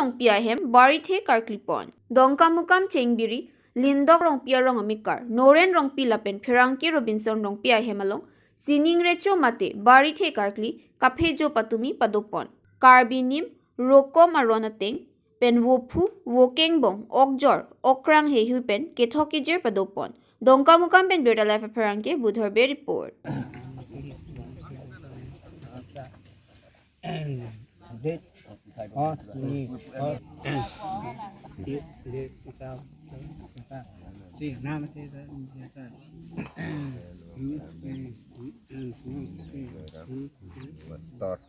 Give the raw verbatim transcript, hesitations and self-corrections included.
Rongpi ahem barithe karkli pon. Dongkamukam Chengbiri, Lindok Rongpi arong amekar Noren Rongpi lapen pherangke Robinson Rongpi ahem along sining recho mate barithe karkli kaphejo patumi padopon. Karbi nim rokom aron ateng pen vophu, vokengbong, okjor, okrang heihui pen kethok kejir padopon. Dongkamukam pen Birta Live apherangke Budhor Bey report. Start.